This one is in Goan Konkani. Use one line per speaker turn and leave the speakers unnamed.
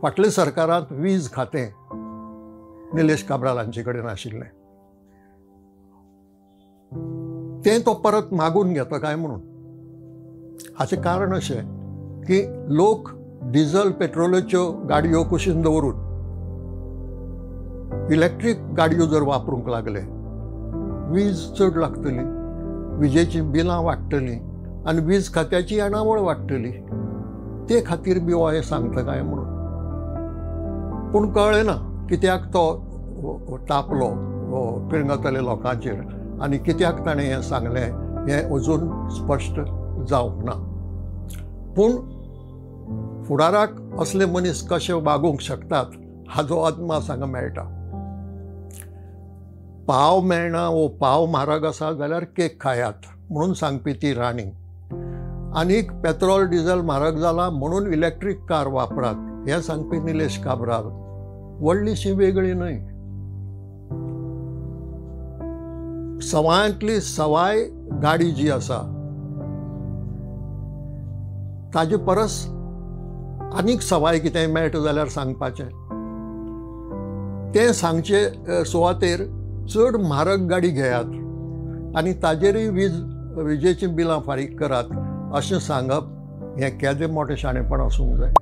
फाटल्या सरकारांत वीज खातें निलेश काब्राल हांचे कडेन आशिल्लें, तें तो परत मागून घेता काय म्हणून. हाचें कारण अशें की लोक डिझल पेट्रोलाच्यो गाडयो कुशीन दवरून इलेक्ट्रीक गाडयो जर वापरूंक लागले, वीज चड लागतली, विजेचीं बिलां वाडटलीं आनी वीज खात्याची येणावळ वाडटली. ते खातीर बी हो हें सांगता काय म्हणून. पूण कळ्ळें ना कित्याक तो तापलो पिरंगतल्या लोकांचेर आनी कित्याक ताणें हें सांगलें हें अजून स्पश्ट जावंक ना. पूण फुडाराक असले मनीस कशे वागूंक शकतात हाजो अदमास हांगा मेळटा. पाव मेळना वो पाव म्हारग आसा जाल्यार केक खायात म्हणून सांगपी ती राणी, आनीक पेट्रोल डिझल म्हारग जाला म्हणून इलेक्ट्रीक कार वापरात हें सांगपी निलेश काब्राल व्हडलीशी वेगळी न्हय. सवायांतली सवाय गाडी जी आसा ताजे परस आनीक सवाय कितेंय मेळटा जाल्यार सांगपाचें, तें सांगचे सुवातेर चड म्हारग गाडी घेयात आनी ताजेरूय विजेचीं बिलां फारीक करात अशें सांगप हें केदें मोटें शाणेपण आसूंक जाय.